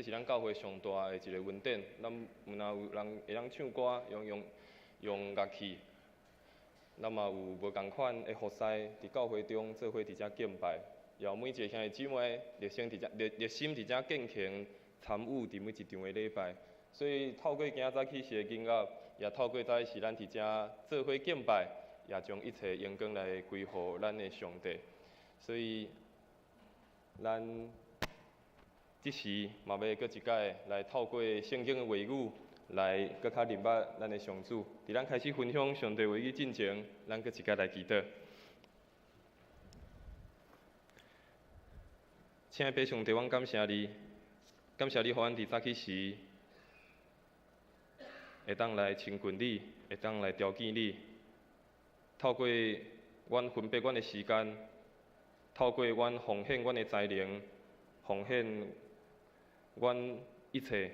這是咱教會上大的一個恩典。咱毋但有人會當唱歌，用樂器，咱嘛有無仝款的服侍佇教會中做伙佇遮敬拜，也有每一個兄弟姊妹熱心佇遮熱心佇遮敬虔參與佇每一場的禮拜。所以透過今仔早起時的音樂，也透過早起時咱佇遮做伙敬拜，也將一切榮光來歸予咱的上帝。所以，咱這時嘛欲閣一擺來透過聖經的話語，來閣較認捌咱的上主。佇咱開始分享上帝話語進前，咱閣一擺來祈禱。親愛的上帝，阮感謝你，感謝你予阮佇早起時會當來親近你，會當來朝見你。透過阮分別阮的時間，透過阮奉獻阮的才能，奉獻阮一切，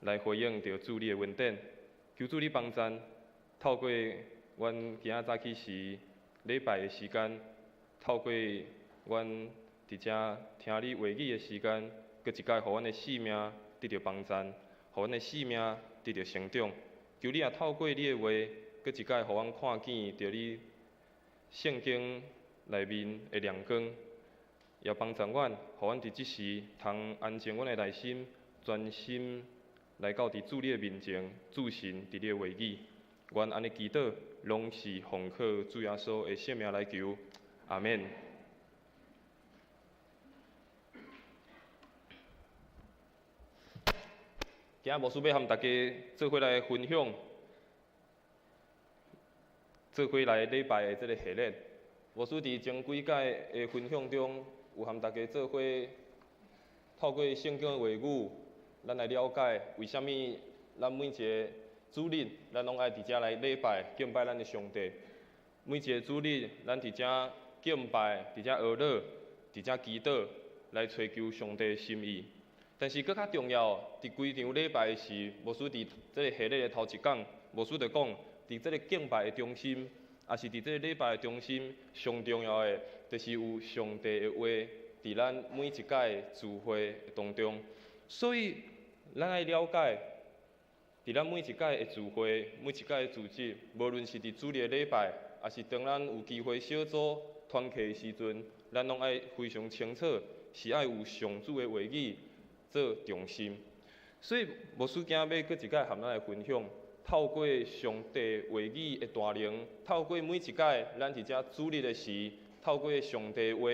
來回應著主你的恩典。求主你幫贊，透過阮今仔早起時禮拜的時間，透過阮佇遮聽你話語的時間，閣一擺予阮的性命得著幫贊，予阮的性命得著成長。求你也透過你的話，閣一擺予阮看見著你聖經內面的亮光，也幫助阮，予阮佇這時通安靜阮的內心，專心來到佇主你的面前，注神佇你的話語。阮按呢祈禱，攏是奉靠主耶穌的聖名來求，阿們。今仔牧師欲和大家做伙來分享，做伙來禮拜的這个系列。牧師佇前幾擺的分享中，有和大家做伙透過聖經的話語，咱來了解為啥物咱每一个主日，咱攏愛佇遮來禮拜敬拜咱的上帝。每一个主日，咱佇遮敬拜，佇遮哀禱，佇遮祈禱，來揣求上帝的心意。但是閣較重要，佇規場禮拜的時，牧師佇這个系列的頭一講，牧師就講，佇這个敬拜的中心，抑是佇這个禮拜的中心，上重要的，就是有上帝的話佇咱每一擺聚會的當中。所以，咱愛了解，佇咱每一擺的聚會，每一擺的組織，無論是佇主日的禮拜，抑是當咱有機會小組團契的時陣，咱攏愛非常清楚，是愛有上主的話語做中心。所以，牧師今仔欲閣一擺和咱來分享，透過上帝話語的大能，透過每一擺咱佇遮主日的時，透過上帝的話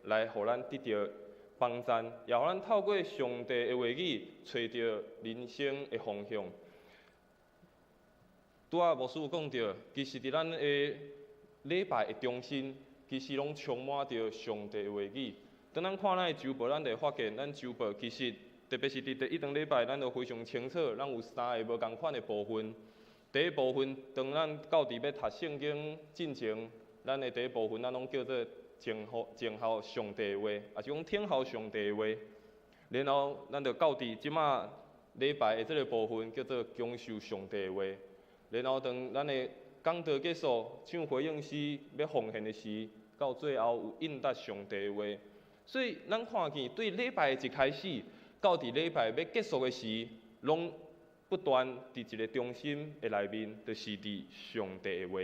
來予咱得著幫贊，也予咱透過上帝的話語揣著人生的方向。拄仔牧師有講著，其實佇咱的禮拜的中心，其實攏充滿著上帝的話語。當咱看咱的週報，咱就會發現，咱週報其實特別是佇第一堂禮拜，咱就非常清楚，咱有三个無仝款的部分。第一部分，當咱到佇欲讀聖經進前，咱的第一部分，咱攏叫做靜候上帝的話，抑是講聽候上帝的話。然後，咱就到佇這馬禮拜的這个部分，叫做享受上帝的話。然後，當咱的講道結束，唱回應詩欲奉獻的時，到最後有應答上帝的話。所以，咱看見對禮拜的一開始，到佇禮拜欲結束的時，攏不斷佇一个中心的內面，就是佇上帝的話。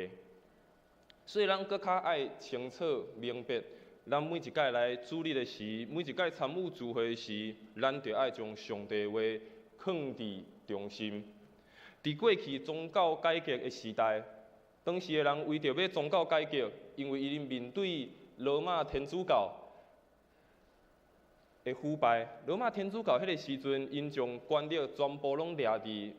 所以，咱閣較愛清楚明白，咱每一擺來主日的時，每一擺參與聚會的時，咱就愛將上帝的話囥佇中心。佇過去宗教改革的時代，當時的人為著欲宗教改革，因為𪜶面對羅馬天主教的腐敗，羅馬天主教彼个時陣，𪜶將權力全部攏掠佇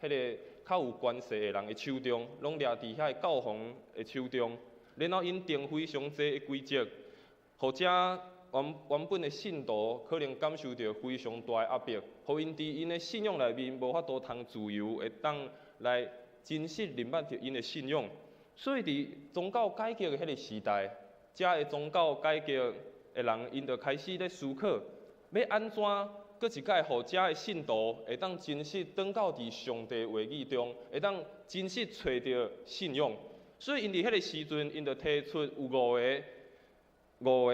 彼个較有權勢的人的手中，攏掠佇遐个教皇的手中。然後𪜶定非常濟的規則，予遮原本的信徒可能感受著非常大的壓迫，予𪜶佇𪜶的信仰內面無法度通自由，會當來真實認捌著𪜶的信仰。所以佇宗教改革的彼個時代，遮个宗教改革的人，𪜶就開始咧思考，欲按怎閣一擺予遮个信徒會當真實轉到佇上帝話語中，會當真實揣著信仰。所以𪜶佇彼个時陣，𪜶就提出有五个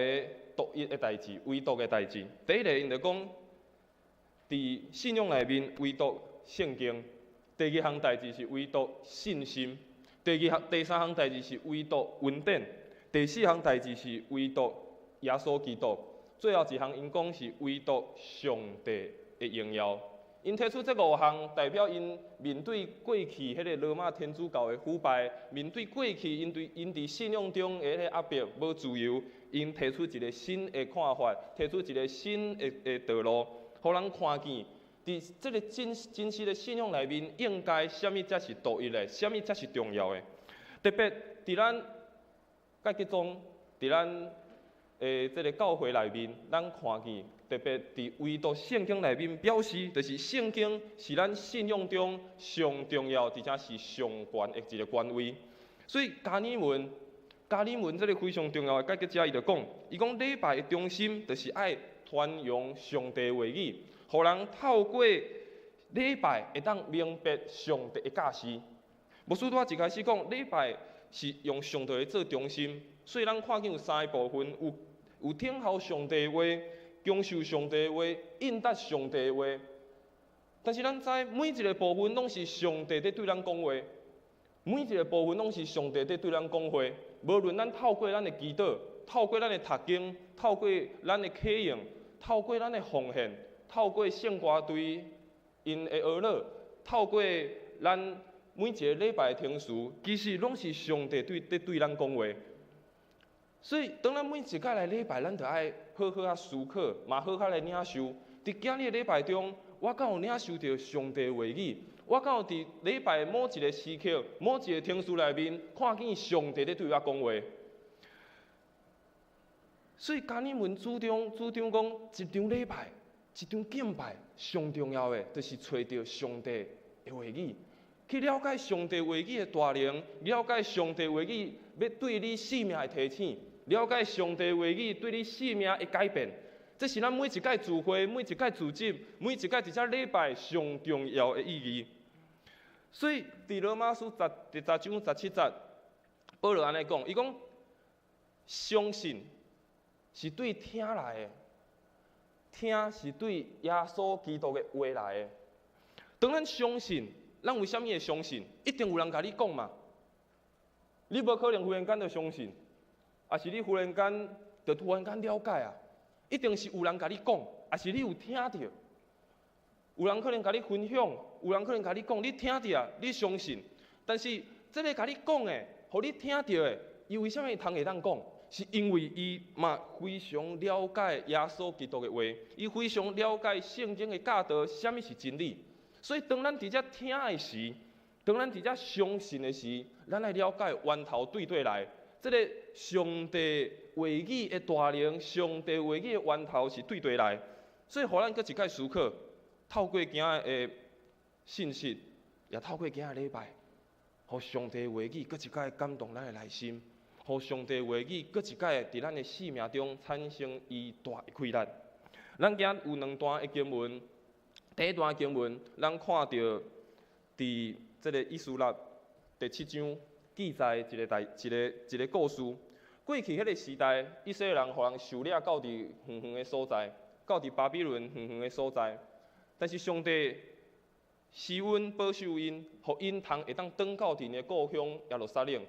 獨一的代誌，唯獨的代誌。第一个，𪜶就講，佇信仰內面唯獨聖經；第二項代誌是唯獨信心；第二項、第三項代誌是唯獨恩典；第四項代誌是唯獨耶穌基督；最後一項𪜶講是唯獨上帝的榮耀。𪜶提出這五項，代表𪜶面對過去彼個羅馬天主教的腐敗，面對過去𪜶對𪜶佇信仰中的彼個壓迫無自由，𪜶提出一個新的看法，提出一個新的道路，予人看見，佇這個真真實的信仰內面，應該啥物才是獨一的，啥物才是重要的。特別佇咱改革宗，佇咱的這個教會內面，咱看見。特別佇唯獨聖經內面表示，就是聖經是咱信仰中上重要，而且是上懸的一個權威。所以加爾文，加爾文這个非常重要的改革者，伊就講，伊講禮拜的中心就是愛傳揚上帝話語，予人透過禮拜會當明白上帝的教示。牧師拄仔一開始講，禮拜是用上帝做中心，所以咱看見有三个部分，有聽候上帝話，享受上帝話，應答上帝話。但是咱知每一个部分攏是上帝佇對咱講話，每一个部分攏是上帝佇對咱講話。無論咱透過咱的祈禱，透過咱的讀經，透過咱的啟用，透過咱的奉獻，透過聖歌隊𪜶的呵咾，透過咱每一个禮拜的程序，其實攏是上帝佇對咱講話。所以，當咱每一擺來禮拜，咱就愛好好仔思考，嘛好好來領受。佇今日禮拜中，我敢有領受著上帝話語？我敢有佇禮拜某一个時刻、某一个程序內面，看見上帝佇對我講話？所以，加爾文主張講，一場禮拜、一場敬拜，上重要的，就是揣著上帝的話語，去了解上帝話語的大能，了解上帝話語欲對你生命的提醒。了解上帝話語對你生命的改變，這是咱每一擺聚會、每一擺聚集、每一擺佇遮禮拜上重要的意義。所以，佇羅馬書第十章十七節，保羅按呢講，伊講相信是對聽來的，聽是對耶穌基督的話來的。當咱相信，咱為啥物會相信？一定有人共你講嘛。你無可能忽然間就相信。抑是你忽然間就突然間了解啊，一定是有人共你講，抑是你有聽著，有人可能共你分享，有人可能共你講，你聽著啊，你相信。但是這个共你講的，予你聽著的，伊為啥物通會當講？是因為伊嘛非常了解耶穌基督的話，伊非常了解聖經的教導，啥物是真理。所以當咱佇遮聽的時，當咱佇遮相信的時，咱愛了解源頭對佗來。這个上帝話語的大能，上帝話語的源頭是對佗來，所以予咱閣一擺思考，透過今仔的信息，也透過今仔禮拜，予上帝話語閣一擺感動咱的內心，予上帝話語閣一擺佇咱的生命中產生伊大的氣力。咱今仔有兩段的經文，第一段經文，咱看著佇這个以斯拉第七章。記載一个代一个一个故事。過去彼个時代，以色列人予人受掠到佇遠遠的所在，到佇巴比倫遠遠的所在。但是上帝施恩保守𪜶，予𪜶通會當轉到𪜶的故鄉耶路撒冷。𪜶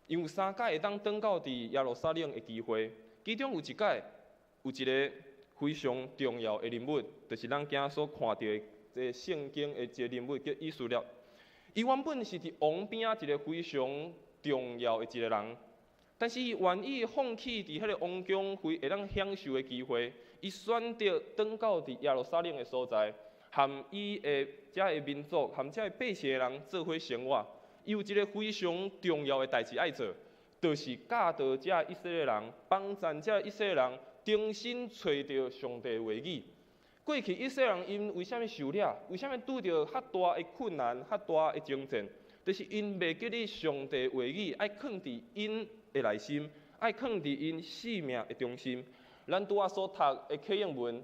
有三擺會當轉到佇耶路撒冷的機會，其中有一擺有一个非常重要的人物，就是咱今仔所看著的這个聖經的一个人物，叫以斯拉。伊原本是佇王邊仔一个非常重要的一个人，但是伊願意放棄佇彼个王宮非會當享受的機會，伊選擇轉到佇耶路撒冷的所在，和伊的遮个民族、和遮个百姓的人做伙生活。伊有一个非常重要的代誌愛做，就是教導遮以色列人，幫贊遮以色列人重新揣著上帝話語。過去以色列人𪜶為啥物受掠？為啥物拄著較大的困難、較大的爭戰？就是𪜶袂記得上帝話語愛囥佇𪜶的內心，愛囥佇𪜶生命的中心。咱拄仔所讀的啟應文，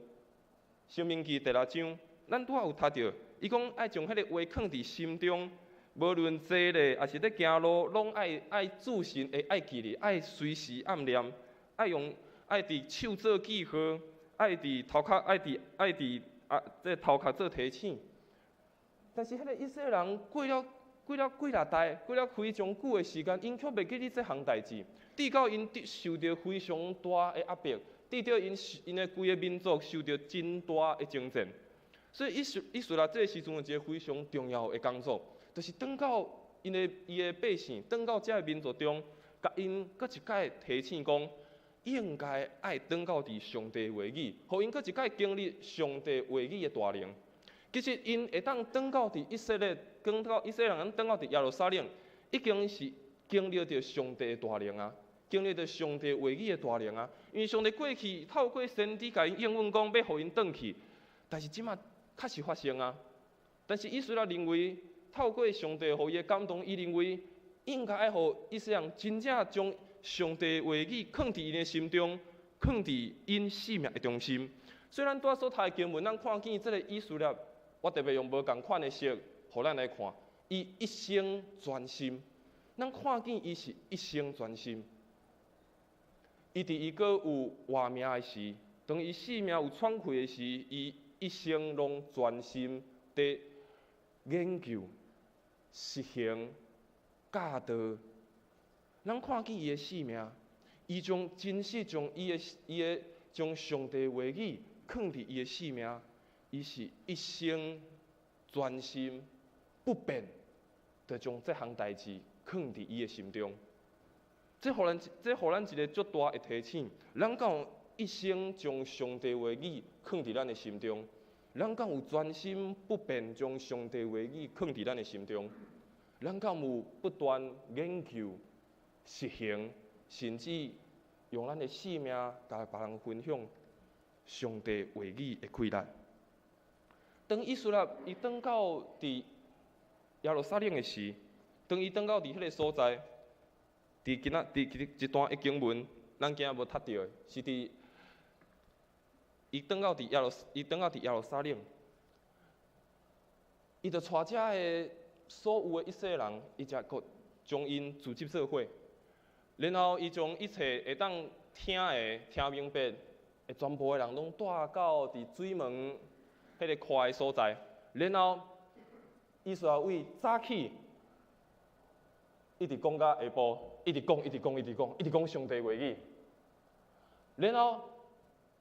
申命記第六章，咱拄仔有讀著，伊講愛將彼个話囥佇心中，無論坐咧，抑是咧行路，攏愛注神的愛記得，愛隨時暗念，愛用愛佇手做記號。愛佇頭殼，愛佇愛佇啊，這個頭殼做提醒。但是彼个以色列人過了幾若代，過了非常久的時間，𪜶卻袂記得這項代誌，直到𪜶受著非常大的壓迫，直到𪜶的規个民族受著真大的征戰。所以以斯拉這个時陣有一个非常重要的工作，就是轉到伊的百姓，轉到這个民族中，共𪜶閣一擺提醒講，應該愛轉到佇上帝話語，予𪜶閣一擺經歷上帝話語的大能。其實𪜶會當轉到佇以色列，轉到以色列人轉到佇耶路撒冷，已經是經歷著上帝的大能啊，經歷著上帝話語的大能啊。因為上帝過去透過先知共𪜶應允講，欲予𪜶轉去，但是這馬確實發生啊。但是以斯拉認為，透過上帝予伊的感動，伊認為應該愛予以色列人真正將上帝話語囥佇𪜶的心中，囥佇𪜶生命的中心。雖然拄仔所讀的經文，咱看見這个以斯拉，我特別用無仝款的色，予咱來看，伊一生專心。咱看見伊是一生專心。伊佇伊閣有活命的時，當伊性命有喘氣的時，伊一生攏專心佇研究、實行、教導。咱看見伊的性命，伊將真實將伊的伊的將上帝話語囥佇伊的性命，伊是一生專心不變，就將這項代誌囥佇伊的心中。這予咱一个足大的提醒，咱敢有一生將上帝話語囥佇咱的心中？咱敢有專心不變將上帝話語囥佇咱的心中？咱敢有不斷研究、實行，甚至用咱的性命共別人分享上帝話語的氣力？當以斯拉伊轉到佇耶路撒冷的時，當伊轉到佇彼个所在，佇今仔佇這段的經文，咱今仔無讀著的，是佇伊轉到佇耶路撒冷，伊就帶遮的所有的以色列人，伊才閣將𪜶組織做伙，然後伊將一切會當聽的、聽明白的全部的人，攏帶到佇水門彼个闊的所在，然後以斯拉為早起，一直講到下晡，一直講，一直講，一直講，一直講上帝話語。然後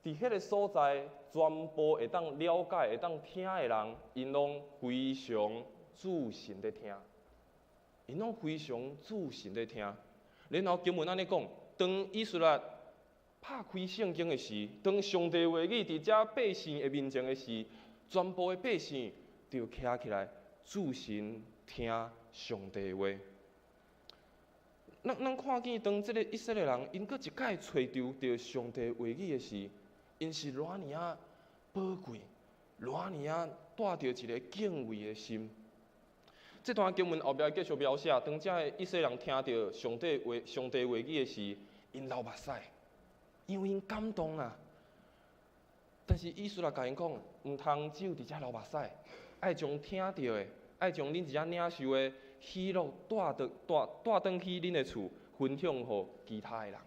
佇彼个所在，全部會當了解、會當聽的人，𪜶攏非常注神佇聽，𪜶攏非常注神佇聽。然後經文按呢講，當以斯拉拍開聖經的時，當上帝話語佇遮百姓的面前的時，全部的百姓就徛起來，注神聽上帝話。咱看見當這个以色列人，𪜶閣一擺揣著著上帝話語的時，𪜶是偌爾仔寶貴，偌爾仔帶著一个敬畏的心。這段經文後壁繼續描寫，當這个以色列人聽著上帝話語的時，𪜶流目屎，因為𪜶感動啊。但是以斯拉共𪜶講，毋通只有佇遮流目屎，愛將聽著的，愛將恁佇遮領受的喜樂帶轉去恁的厝，分享予其他的人。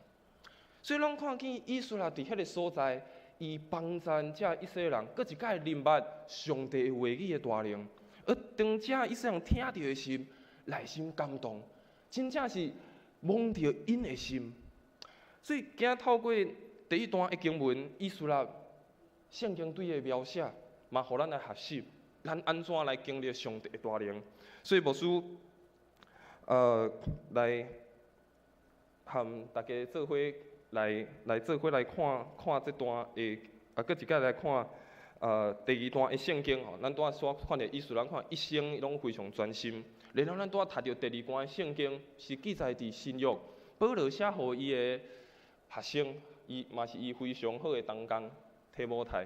所以，咱看見以斯拉佇彼个所在，伊幫贊遮以色列人，閣一擺認捌上帝話語的大能。而當遮以色列人聽著的時，內心感動，真正是摸著𪜶的心。所以，今仔透過第一段的經文，以斯拉聖經對伊的描寫，嘛予咱來學習，咱按怎來經歷上帝的大能。所以，牧師，來和大家做伙來做伙來看看這段的，啊，閣一擺來看，第二段的聖經吼，咱拄仔所看著以斯拉，咱看一生攏非常專心。然後咱拄仔讀著第二段的聖經，是記載佇新約，保羅寫予伊的學生，伊嘛是伊非常好的同工提摩太。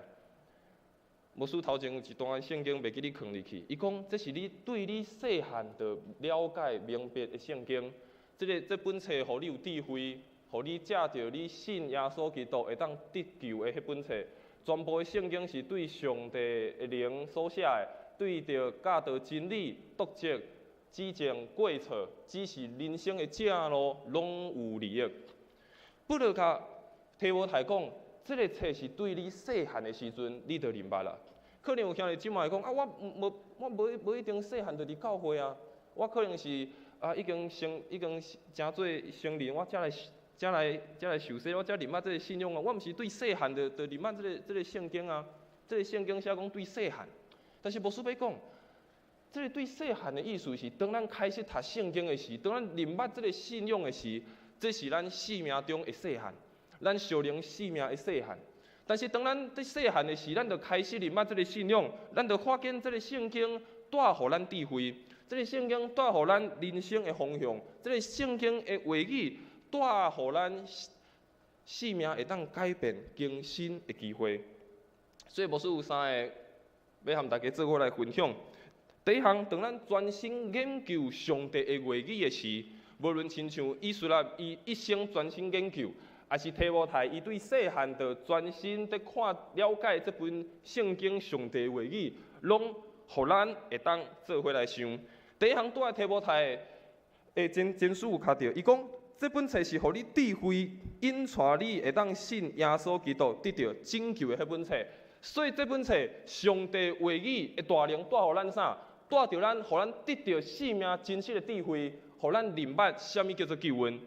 牧師頭前有一段聖經袂記得囥入去，伊講這是你對你細漢就了解明白的聖經，這本冊予你有智慧，予你藉著你信耶穌基督會當得救的彼本冊。全部的聖經是對上帝的靈所寫的，對著教導真理、督責、指正過錯，指示人生的正路，攏有利益。保羅共提摩太講，這个冊是對你細漢的時陣，你就明白啦。可能有兄弟姊妹講啊，我無我無無一定細漢就佇教會啊，我可能是啊已經成已經成做成人，我才來才來才來受洗，我才認捌這个信仰啊。我毋是對細漢就就認捌這个這个聖經啊，這个聖經寫講對細漢，但是牧師欲講，這个對細漢的意思是，當咱開始讀聖經的時，當咱認捌這个信仰的時，這是咱生命中的細漢，咱屬靈生命的細漢。但是當咱佇細漢的時，咱就開始認捌這个信仰，咱就發現這个聖經帶予咱智慧，這个聖經帶予咱人生的方向，這个聖經的話語帶予咱生命會當改變更新的機會。所以牧師有三个欲和大家做伙來分享。第一項，當咱專心研究上帝的話語的時，無論親像以斯拉伊一生專心研究，抑是提摩太伊對細漢就專心佇看了解這本聖經上帝話語，攏予咱會當做伙來想。第一項拄仔提摩太的前前書有跤著，伊講這本冊是予你智慧，引帶你會當信耶穌基督得著拯救的彼本冊。所以這本冊上帝話語的大能帶予咱啥？帶著咱，予咱得著生命真實的智慧，予咱認捌啥物叫做救恩。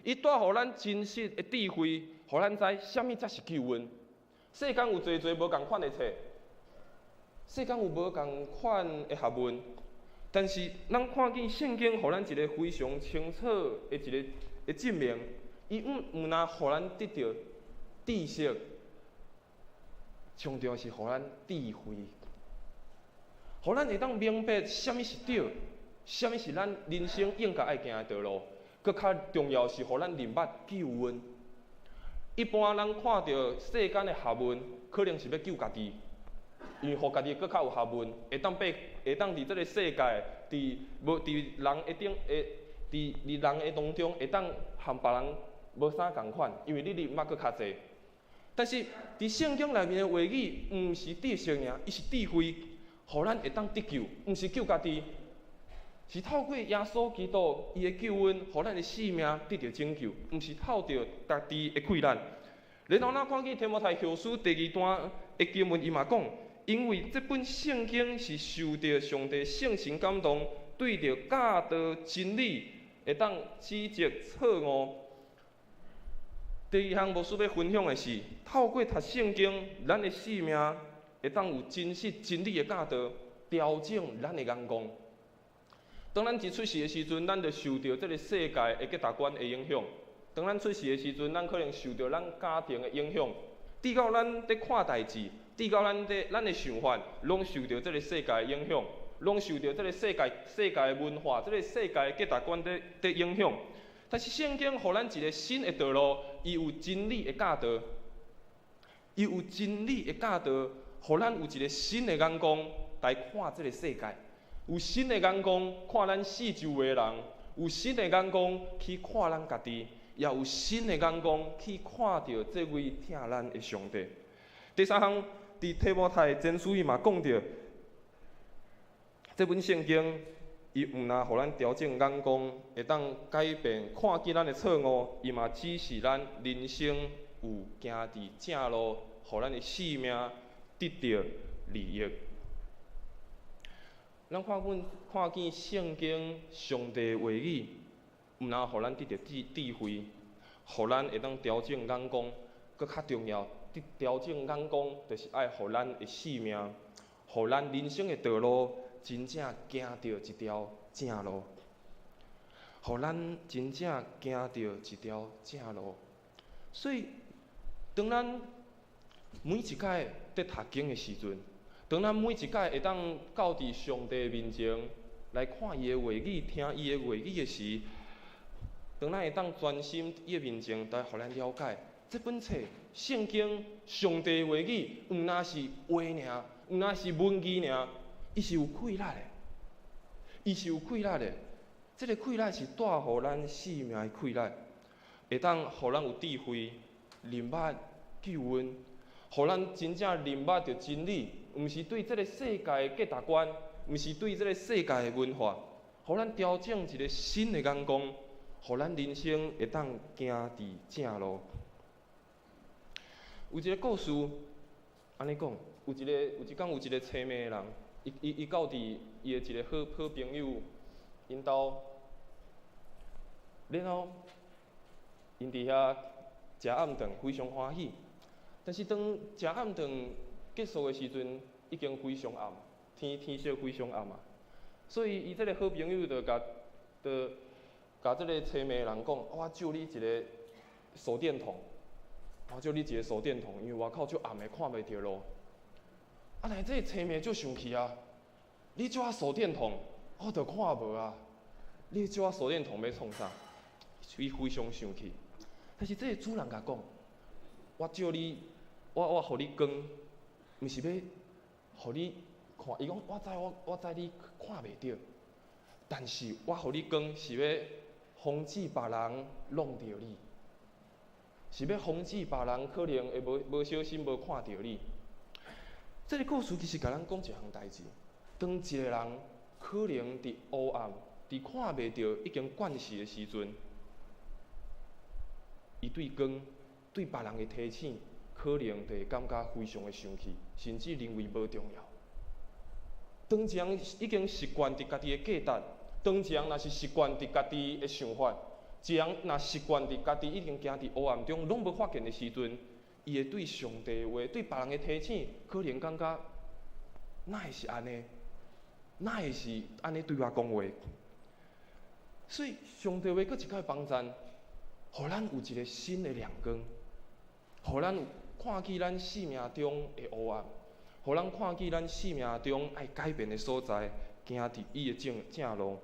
伊帶予咱真實的智慧，予咱知啥物才是救恩。世間有濟濟無仝款的冊，世間有無仝款的學問，但是咱看見聖經，予咱一个非常清楚的一个的證明，伊毋毋若予咱得著知識，上重要是予咱智慧，予咱會當明白啥物是對，啥物是咱人生應該愛行的道路。閣較重要是，予咱認捌救恩。一般咱看著世間的學問，可能是欲救家己，因為予家己閣較有學問，會當爬，會當佇這个世界，佇無佇人的頂，會佇佇人的當中，會當和別人無啥仝款，因為你認捌閣較濟。但是佇聖經內面的話語，毋是知識爾，伊是智慧，予咱會當得救，毋是救家己。是透過耶穌基督伊的救恩，予咱的生命得著拯救，毋是透著家己的氣力。然後咱看見提摩太後書第二段的經文，伊嘛講，因為這本聖經是受著上帝聖神感動，對著教導真理，會當指責錯誤。第二項牧師欲分享的是，透過讀聖經，咱的生命會當有真實真理的教導，調整咱的眼光。當咱一出世的時陣，咱就受著這个世界的價值觀的影響。當咱出世的時陣，咱可能受著咱家庭的影響，直到咱佇看代誌，直到咱佇咱的想法，攏受著這个世界的影響，攏受著這个世界世界的文化、這个世界的價值觀佇佇影響。但是聖經予咱一个新的道路，伊有真理的教導，伊有真理的教導，予咱有一个新的眼光來看這个世界。有新的眼光看咱四周圍的人，有新的眼光去看咱家己，也有新的眼光去看著這位疼咱的上帝。第三項，佇提摩太前書伊嘛講著，這本聖經伊毋但予咱調整眼光，會當改變看見咱的錯誤，伊嘛指示咱人生有行佇正路，予咱的生命得著利益。咱看見看見聖經上帝話語，毋但予咱得著智智慧，予咱會當調整眼光，閣較重要，佇調整眼光，就是愛予咱的生命，予咱人生的道路真正行著一條正路，予咱真正行著一條正路。所以，當咱每一擺佇讀經的時陣，當咱每一擺會當到佇上帝面前來看伊的話語、聽伊的話語的時，當咱會當專心佇伊的面前來予咱了解這本冊聖經上帝話語，毋但是話爾，毋但是文字爾，伊是有氣力的，伊是有氣力的。這个氣力是帶予咱生命的氣力，會當予咱有智慧、認捌救恩，予咱真正認捌著真理。毋是對這个世界的價值觀，毋是對這个世界的文化，予咱調整一个新的眼光，予咱人生會當行佇正路。有一个故事，按呢講，有一个有一工有一个揣命的人，伊伊伊到佇伊的一个好好朋友𪜶兜，然後𪜶佇遐食暗頓，非常歡喜。但是當食暗頓結束的時陣，已經非常暗，天天色非常暗啊。所以伊這個好朋友就共就共這個揣命的人講：我借你一個手電筒，我借你一個手電筒，因為外口足暗的，看袂著路。啊，但是這個揣命足生氣啊！你借我手電筒，我就看無啊！你借我手電筒欲創啥？伊非常生氣。但是這個主人共講：我借你，我予你光，毋是欲予你看。伊講我知我我知你看袂著，但是我予你光是欲防止別人弄著你，是欲防止別人可能會無無小心無看著你。這個故事其實共咱講一項代誌：當一個人可能佇黑暗、佇看袂著已經慣勢的時陣，伊對光、對別人的提醒，可能就會感覺非常的生氣，甚至認為無重要。當一個人已經習慣佇家己的價值，當一個人若是習慣佇家己的想法，一個人若習慣佇家己已經行佇黑暗中，攏無發現的時陣，伊會對上帝話、對別人的提醒，可能感覺哪會是按呢？哪會是按呢對我講話？所以上帝話閣一擺幫贊，予咱有一個新的亮光，予咱看見咱生命中的黑暗，予咱看見咱生命中愛改變的所在，行佇伊的正正路。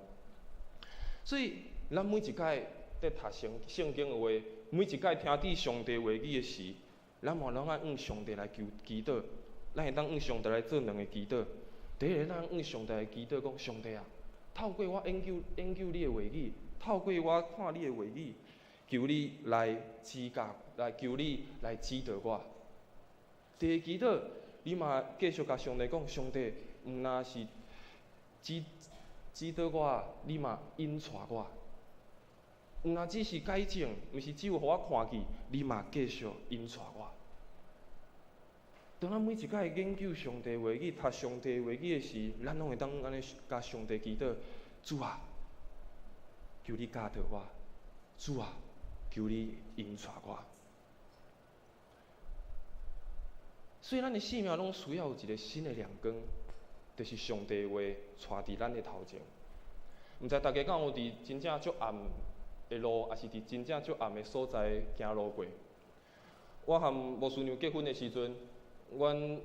所以，咱每一擺佇讀聖聖經的話，每一擺聽著上帝話語的時，咱嘛攏愛向上帝來求祈禱，咱會當向上帝來做兩个祈禱。第一个，咱向上帝來祈禱，講上帝啊，透過我研究研究你的話語，透過我看你的話語，求你來指教，來求你來指導我。第二祈禱，你嘛繼續共上帝講，上帝，毋但是指指導我，你嘛引帶我。毋但只是改正，毋是只有予我看見，你嘛繼續引帶我。當咱每一擺研究上帝話語、讀上帝話語的時，咱攏會當按呢共上帝祈禱：主啊，求你教導我；主啊，求你引帶我。所以，咱的生命攏需要有一個新的亮光，就是上帝話帶佇咱的頭前。毋知大家敢有佇真正足暗的路，抑是佇真正足暗的所在行路過？我和牧師娘結婚的時陣，阮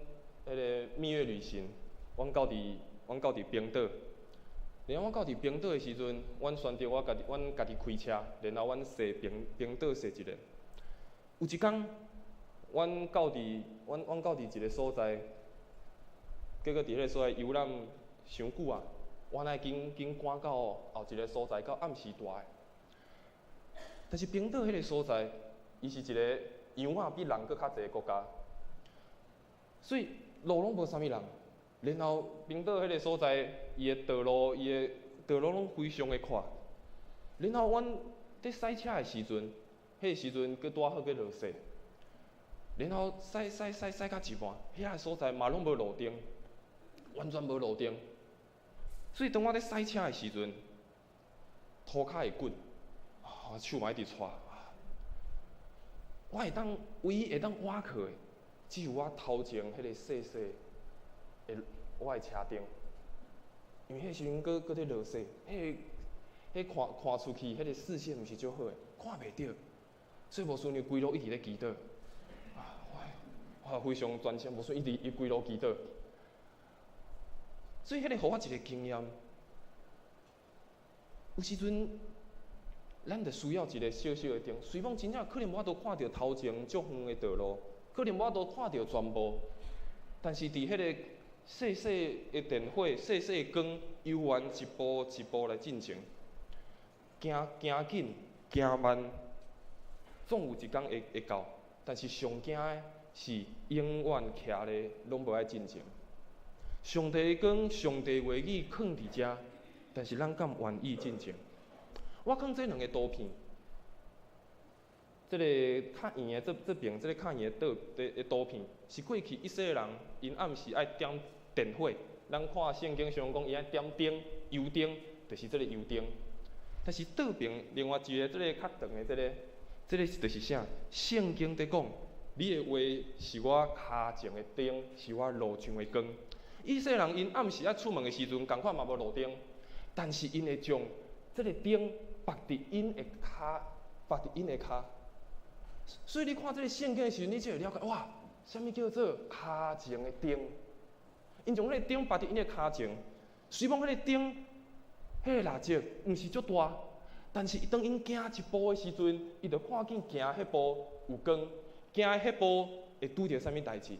彼个蜜月旅行，阮到佇阮到佇冰島。然後阮到佇冰島的時陣，阮選擇我家己阮家己開車，然後阮踅冰冰島踅一下。有一工，阮到佇阮阮到佇一個所在，結果佇彼个所在遊覽傷久啊，阮愛緊緊趕到後一個所在，到暗時大的。但是冰島彼个所在，伊是一個羊仔比人閣較濟的國家，所以路攏無啥物人。然後冰島彼个所在，伊的道路，伊的道路攏非常的闊。然後阮佇駛車的時陣，彼个時陣閣拄仔好閣落雪。然後駛駛駛駛到一半，遐个所在嘛攏無路燈，完全無路燈。所以當我佇駛車的時陣，塗跤會滾，我手嘛一直掣。我會當唯一會當倚靠的，只有我頭前彼個細細的我的車燈，因為彼個時陣閣閣佇落雪，彼个彼看看出去，彼個視線毋是足好的，看袂著，所以牧師娘規路一直咧祈禱。啊，我我非常專心，牧師一直伊規路祈禱。所以彼個予我一個經驗，有時陣咱著需要一個小小的燈，雖講真正可能無法度看著頭前足遠的道路，可能無法度看著全部，但是佇彼個細細的電火、細細的光，悠遠一步一步來進前，行行緊、行慢，總有一工會會到。但是上驚的是永遠徛咧，攏無愛進前。上帝的光、上帝話語囥佇遮，但是咱敢願意進前？我看這兩个圖片，這个較圓的這這邊，這个較圓的桌的的圖片，是過去以色列人𪜶暗時愛點電火。咱看聖經上講，伊愛點燈，油燈，就是這个油燈。但是倒爿另外一个這个較長的這个，這个就是啥？聖經佇講，你的話是我跤前的燈，是我路上的光。以色列人𪜶暗時愛出門的時陣，仝款嘛無路燈，但是𪜶會將這个燈縛佇𪜶的跤，縛佇𪜶的跤。所以你看這个聖經的時陣，你就會了解哇，啥物叫做跤前的燈？𪜶將彼个燈縛佇𪜶的跤前，雖罔彼个燈，彼个蠟燭毋是足大，但是當𪜶行一步的時陣，伊就看見行彼步有光，行彼步會拄著啥物代誌。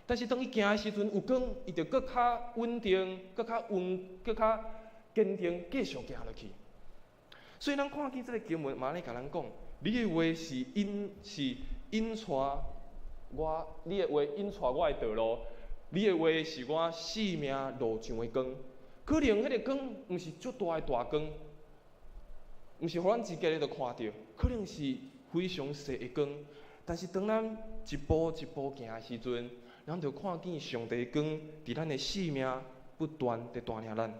但是當伊行的時陣有光，伊就閣較穩定，閣較穩，閣較堅定，繼續行落去。所以咱看見這个經文，嘛按呢共咱講，你的話是引是引帶我，你的話引帶我的道路，你的話是我生命路上的光。可能彼个光毋是足大的大光，毋是予咱一下就看著，可能是非常細的光。但是當咱一步一步行的時陣，咱就看見上帝的光佇咱的生命不斷佇帶領咱。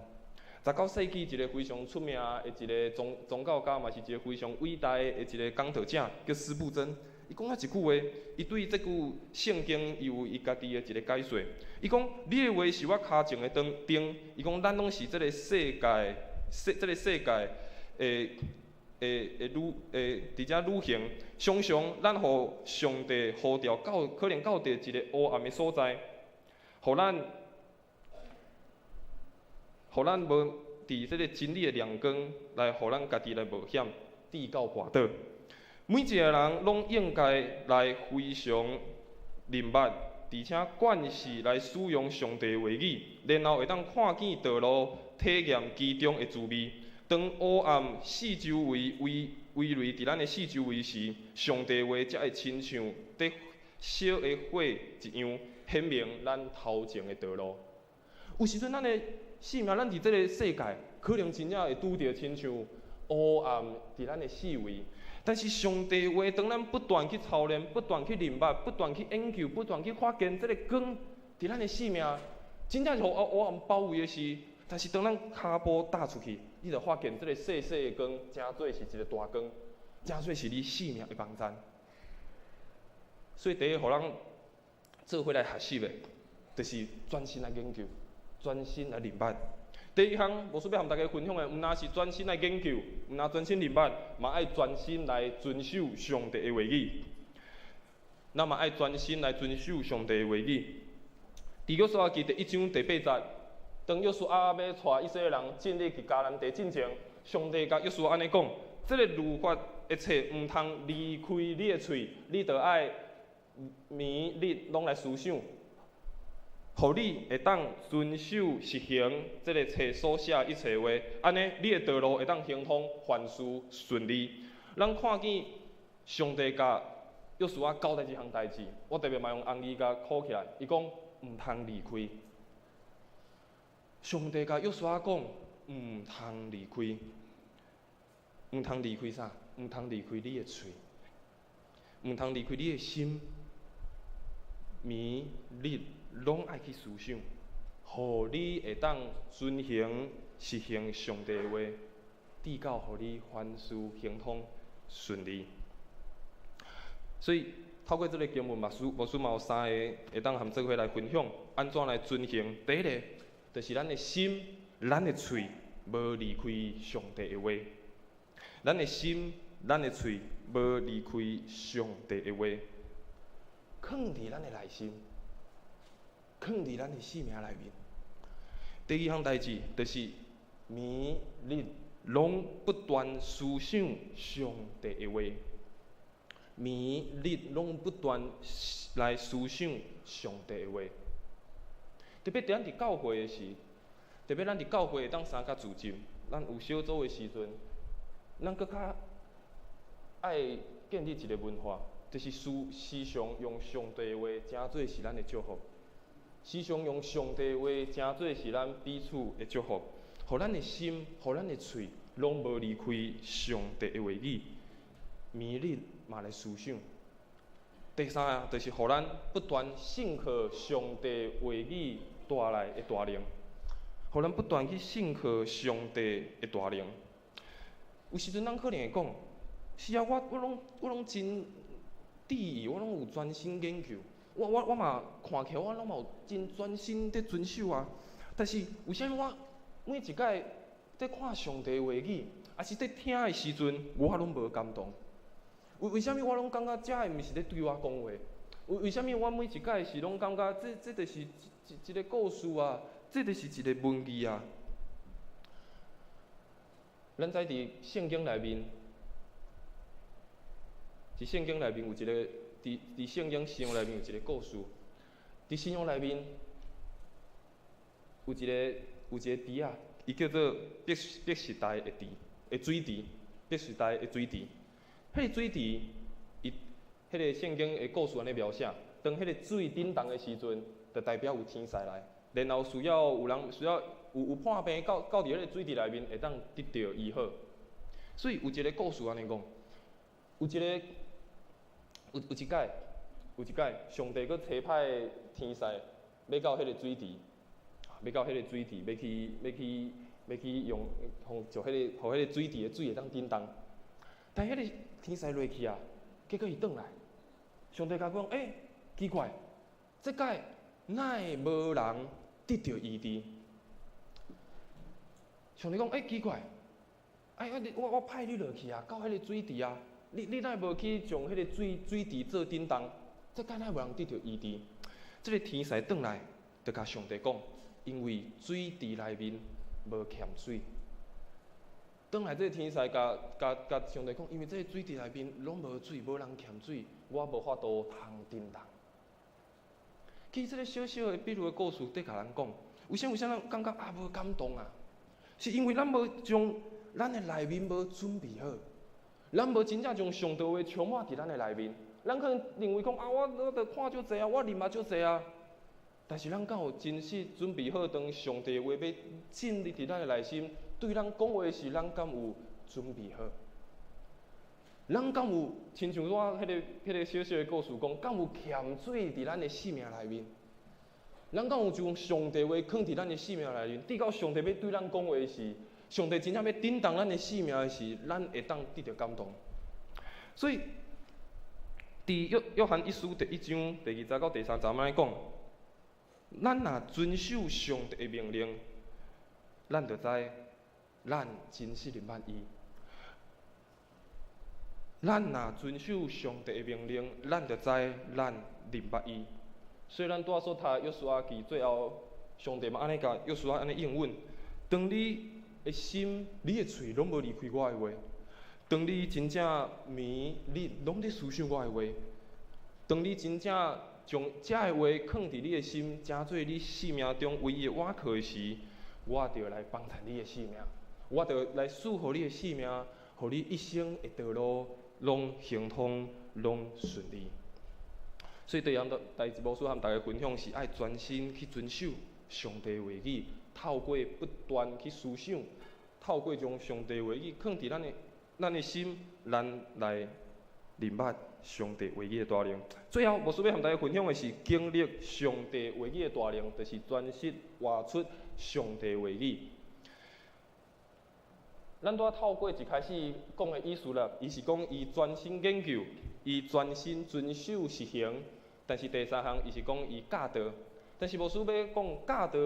19世紀一个非常出名的一个宗宗教家，嘛是一个非常偉大的一个講道者，叫司布真。伊講了一句話，伊對這句聖經伊有伊家己的一个解說。伊講：你的話是我跤前的燈，燈。伊講咱攏是這个世界，世這个世界的的的旅的佇遮旅行，常常咱予上帝呼召到，可能到佇一个黑暗的所在，予咱，予咱無佇這个真理的亮光來，予咱家己來冒險，跌到跋倒。每一个人攏應該來非常認捌，而且慣勢來使用上帝話語，然後會當看見道路，體驗其中的滋味。當黑暗四周圍圍圍圍佇咱的四周圍時，上帝話才會親像佇燒的火一樣，顯明咱頭前的道路。有時陣咱的生命，咱佇這个世界，可能真正會拄著親像黑暗佇咱的四圍。但是上帝話，當咱不斷去操練、不斷去認捌、不斷去研究、不斷去發現這个光佇咱的生命，真正是予黑暗包圍的時，但是當咱跤步踏出去，你就發現這个細細的光，成做是一个大光，成做是你生命的幫贊。所以第一，予咱做伙來學習的，就是專心來研究，專心來認捌。第二項，牧師欲和大家分享的，毋但是專心來研究，毋但專心認捌，嘛愛專心來遵守上帝的話語。咱嘛愛專心來遵守上帝的話語。佇約書亞記第一章第八節，當約書亞欲帶以色列人進入去迦南地進前，上帝共約書亞按呢講：這个律法的冊毋通離開你的喙，你著愛暝日攏來思想，予你會當遵守實行這个冊所寫一切話，按呢你的道路會當亨通，凡事順利。咱看見上帝共約書亞交代一項代誌，我特別嘛用紅字共括起來。伊講毋通離開。上帝共約書亞講毋通離開，毋通離開啥？毋通離開你的喙，毋通離開你的心，暝日攏愛去思想，予你會當遵行實行上帝的話，直到予你凡事亨通順利。所以透過這个經文，牧師牧師嘛有三个會當含做伙來分享，按怎來遵行。第一个，就是咱的心、咱的喙無離開上帝的話。咱的心、咱的喙無離開上帝的話，囥佇咱的內心，囥佇咱的生命內面。第二項代誌，就是暝日攏不斷思想上帝的話，暝日攏不斷來思想上帝的話。特別佇咱佇教會的時，特別咱佇教會會當相佮聚集，咱有小組的時陣，咱閣較愛建立一个文化，就是時時常用上帝的話，成做是咱的祝福。時常用上帝的話，成做是咱彼此的祝福，予咱的心，予咱的喙，攏無離開上帝的話語。暝日嘛來思想。第三個就是予咱不斷信靠上帝話語帶來的大能，予咱不斷去信靠上帝的大能。有時陣咱可能會講，是啊，我攏真注意，我攏有專心研究，我嘛看起來我攏嘛有真專心佇遵守啊。但是為啥物我每一擺佇看上帝話語，抑是佇聽的時陣，我攏無感動？為啥物我攏感覺這个毋是咧對我講話？為啥物我每一擺是攏感覺這就是一個故事啊？這就是一個文字啊？咱知佇聖經內面，佇聖經內面有一個，佇聖經新約內面有一個故事。佇新約內面有一個池仔，伊叫做伯西達的池的水池，伯西達的水池。彼個水池，伊彼個聖經的故事按呢描寫，當彼個水振動的時陣，就代表有天使來，然後需要有人需要有破病到佇彼個水池內面，會當得著醫好。所以有一個故事按呢講，有一個有有一擺有一擺，上帝閣差派天使欲到彼個水池，欲到彼個水池，欲去用，予就彼個，予彼個水池的水會當振動。但彼個天使落去啊，結果伊轉來，上帝共伊講：欸，奇怪，這擺哪會無人得著醫治？上帝講：欸，奇怪，哎，我派你落去啊，到彼個水池啊，你哪會無去將彼個水池做振動？這擺哪會無人得著醫治？這個天使轉來，就共上帝講：因為水池內面無欠水。轉來，這個天使共上帝講，因為這個水池內面攏無水，無人欠水，我無法度通振動。其實這個小小的比喻的故事，佇共咱講，為啥咱感覺啊無感動啊？是因為咱無將咱的內面無準備好，咱無真正將上帝話充滿佇咱的內面。咱可能認為講啊，我著看足濟啊，我認捌足濟啊。但是咱敢有真實準備好，當上帝話欲進入佇咱的內心，對咱講話時，咱敢有準備好？咱敢有親像我彼個小小的故事講，敢有欠水佇咱的生命內面？咱敢有將上帝話囥佇咱的生命內面？直到上帝欲對咱講話時，上帝真正欲振動咱的生命的時，咱會當得著感動。所以，佇約翰一書第一章第二節到第三節，按呢講：咱若遵守上帝的命令，咱就知咱真實認捌伊。咱若遵守上帝的命令，咱就知咱認捌伊。所以咱拄仔所讀約書亞記最後，上帝嘛按呢共約書亞按呢應允：當你的心、你的喙攏無離開我的話，當你真正暝日攏佇思想我的話，當你真正將這个話囥佇你的心，成做你生命中唯一的倚靠的時，我就來幫贊你的生命，我就來賜予你的生命，予你一生的道路攏亨通，攏順利。所以，第一項代誌牧師和大家分享是愛專心去遵守上帝話語，透過不斷去思想，透過將上帝話語囥佇咱的心，咱來認捌上帝話語的大能。最後，牧師欲和大家分享的是經歷上帝話語的大能，就是專心活出上帝話語。咱拄仔透過一開始講的意思啦，伊是講伊專心研究，伊專心遵守實行。但是第三項，伊是講伊教導。但是牧師欲講教導，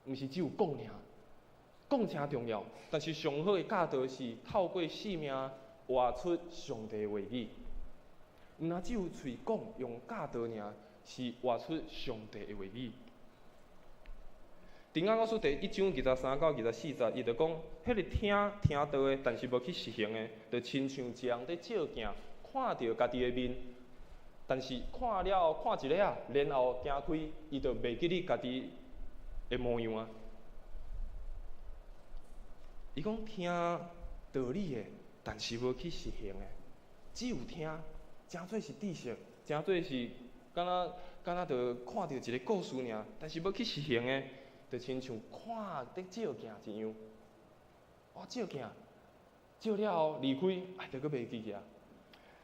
毋是只有講爾，講誠重要。但是上好的教導是透過生命活出上帝話語。毋若只有喙講用教導爾，是活出上帝的話語。佇雅各書第一章23到24節，伊就講，彼個聽聽道的，但是無去實行的，就親像一人佇照鏡，看著家己的面，但是看了後看一下仔，然後行開，伊就袂記得家己的模樣啊。伊講聽道理的，但是無去實行的，只有聽，誠做是知識，誠做是敢若就看著一個故事爾，但是無去實行的，就親像看佇照鏡一樣。我照鏡，照了後離開，哎，就閣袂記起啊。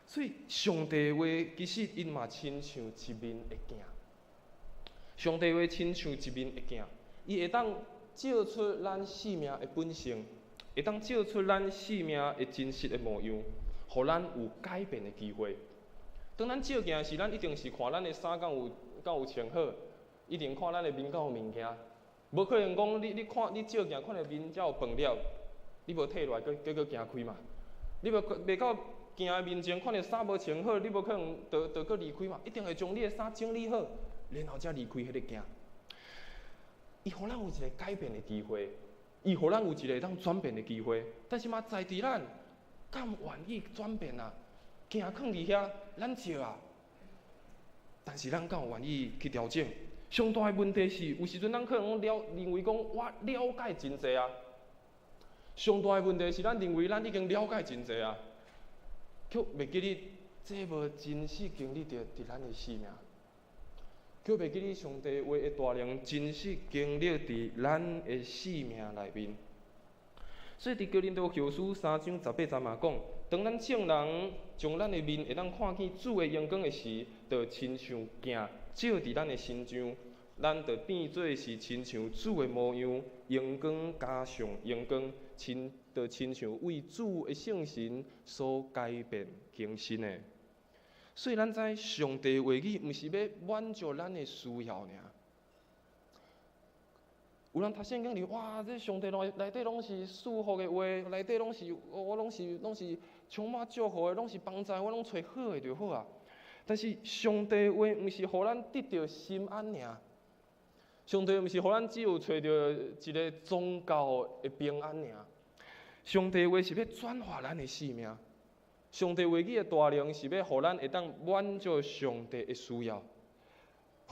所以上帝話其實𪜶嘛親像一面的鏡。上帝話親像一面的鏡，伊會當照出咱生命的本性，會當照出咱生命的真實的模樣，予咱有改變的機會。當咱照鏡時，咱一定是看咱的衫敢有穿好，一定看咱的面敢有物件。無可能講你看你照鏡看著面才有飯粒，你無退落來，閣閣行開嘛？你無袂到鏡的面前看著衫無穿好，你無可能就閣離開嘛？一定會將你的衫整理好，然後才離開彼个鏡。伊予咱有一个改變的機會，伊予咱有一个會當轉變的機會，但是嘛在佇咱敢願意轉變啊？鏡囥佇遐，咱照啊，但是咱敢有願意去調整？上大的問題是，有時陣咱可能了認為講我了解真濟啊。上大的問題是，咱認為咱已經了解真濟啊，卻袂記得這無真實經歷著佇咱的生命，卻袂記得上帝話的大能真實經歷佇咱的生命內面。所以佇哥林多後書3章18節嘛講，當咱眾人將咱的面會當看見主的榮光的時，就親像鏡照佇咱的身上，咱就變做是親像主的模樣，榮光加上榮光，就親像為主的聖神所改變更新的。所以咱知上帝話語毋是欲滿足咱的需要爾。有人讀聖經裡，哇！這上帝內底攏是祝福的話，內底攏是我攏是充滿祝福的，攏是幫助我，攏揣好的就好啊。但是上帝話毋是予咱得著心安爾，上帝毋是予咱只有揣著一个宗教的平安爾。上帝話是欲轉化咱的生命，上帝話語的大能是欲予咱會當滿足上帝的需要，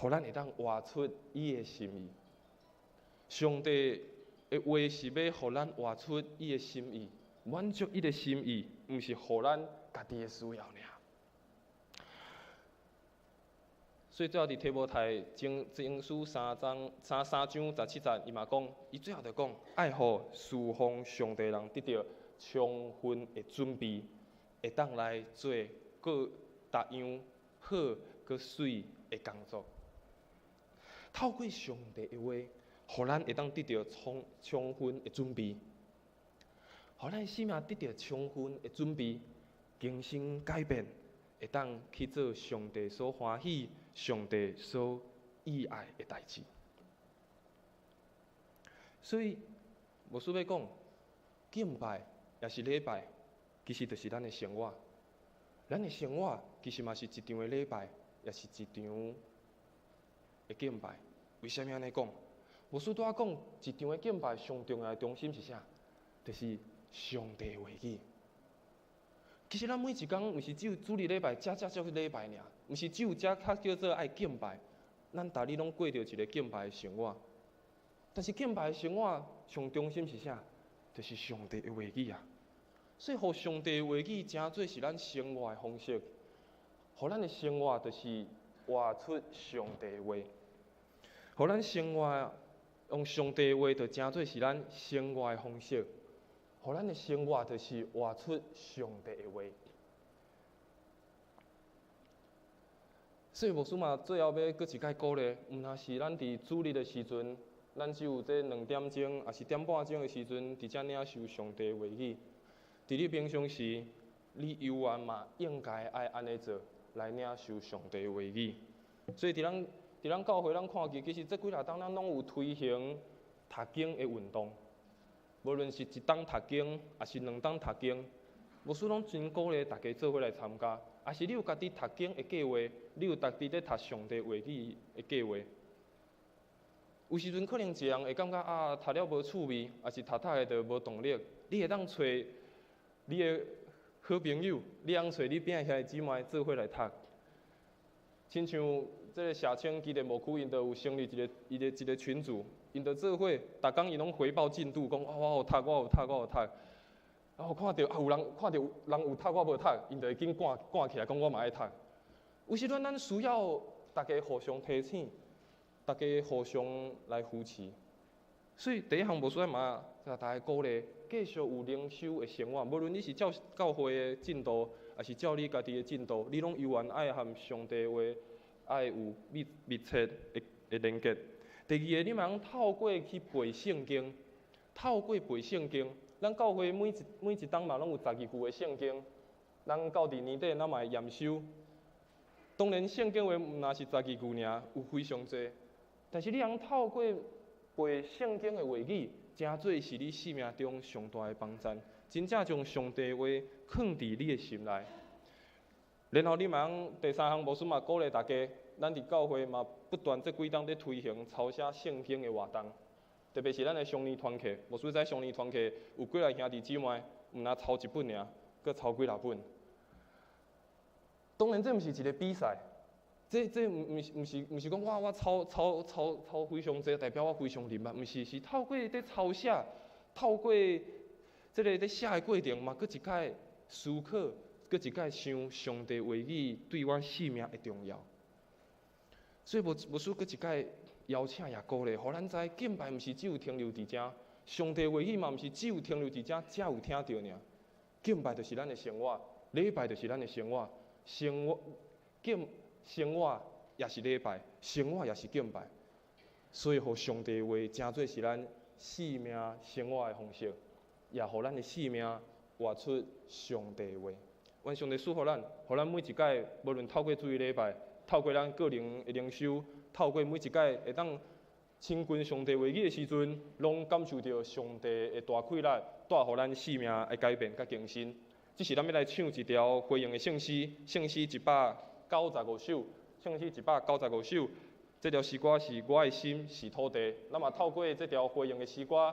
予咱會當活出伊的心意。上帝的話是欲予咱活出伊的心意，滿足伊的心意，毋是予咱家己的需要爾。所以最後佇提摩太前書三章三三章十七節，伊嘛講，伊最後就講，愛予事奉上帝人得著充分的準備，會當來做各逐樣好閣媠的工作。透過上帝的話，予咱會當得著充分的準備，予咱生命得著充分的準備，更新改變，會當去做上帝所歡喜、上帝所喜愛的代誌。所以，牧師欲講，敬拜抑是禮拜，其實就是咱的生活。咱的生活其實嘛是一場的禮拜，也是一場的敬拜。為啥物按呢講？牧師拄仔講，一場的敬拜上重要的中心是啥？就是上帝話語。其實咱每一工，毋是只有主日禮拜，才才叫做禮拜爾，毋是只有這較叫做愛敬拜。咱逐日攏過著一个敬拜的生活。但是敬拜的生活上中心是啥？就是上帝的話語啊。所以，予上帝的話語成做是咱生活的方式，予咱的生活就是活出上帝的話，予咱生活用上帝的話就成做是咱生活的方式，予咱的生活就是活出上帝的話。所以牧師嘛，最後欲閣一擺鼓勵，毋但是咱佇主日的時陣，咱只有這兩點鐘，抑是點半鐘的時陣，佇遮領受上帝的話語。佇你平常時，你猶原嘛應該愛按呢做，來領受上帝的話語。所以佇咱教會，咱看見其實這幾若冬咱攏有推行讀經的運動，無論是一冬讀經，抑是兩冬讀經，牧師攏真鼓勵大家做伙來參加。抑是你有家己讀經的計劃，你有家己咧讀上帝話語的計劃。有時陣可能一個人會感覺啊，讀了無趣味，抑是讀讀下就無動力。你會當揣你的好朋友，你通揣你邊的兄弟姊妹做伙來讀。親像這个社青基地牧區，𪜶就有成立一個群組，𪜶就做伙，逐工𪜶攏回報進度，講啊我有讀，我有讀，我有讀。然後看著啊有人看著有人有讀，我無讀，𪜶就會緊趕趕起來，講我嘛愛讀。有時陣咱需要大家互相提醒，大家互相來扶持。所以第一項牧師嘛，共大家鼓勵，繼續有靈修的生活。無論你是教會的信徒，抑是照你家己的進度，你攏猶原愛和上帝話愛有密密切的連結。第二个，你嘛通透過去背聖經，透過背聖經，咱教會每一冬嘛攏有十二句的聖經，咱到佇年底咱嘛會驗收。當然聖經話毋若是十二句爾，有非常濟，但是你通透過背聖經的話語，誠做是你生命中上大的幫贊，真正將上帝話囥佇你的心內。然後你嘛通第三項，牧師嘛鼓勵大家，咱佇教會嘛不斷這幾冬佇推行抄寫聖經的活動，特別是咱的雙年團契，牧師知雙年團契有幾个兄弟姊妹，毋若抄一本爾，閣抄幾若本。當然，這毋是一个比賽，這毋是講我抄非常濟，代表我非常靈捌，毋是，是透過佇抄寫，透過這个佇寫的過程嘛，閣一擺思考，閣一擺想上帝話語對我生命的重要。所以牧師閣一擺邀請也鼓勵，予咱知敬拜毋是只有停留佇遮，上帝話語嘛毋是只有停留佇遮，才有聽著爾。敬拜就是咱的生活，禮拜就是咱的生活。生活敬生活也是禮拜，生活也是敬拜，所以予上帝話成做是咱生命生活的方式，也予咱的生命活出上帝話。願上帝賜予咱，予咱每一擺，無論透過主日禮拜，透過咱個人的靈修，透過每一擺會當親近上帝話語的時陣，攏感受著上帝的大氣力，帶予咱生命的改變佮更新。這時咱欲來唱一條回應的聖詩，聖詩195首，聖詩一百九十五首。這條詩歌是我的心是土地，咱嘛透過這條回應的詩歌。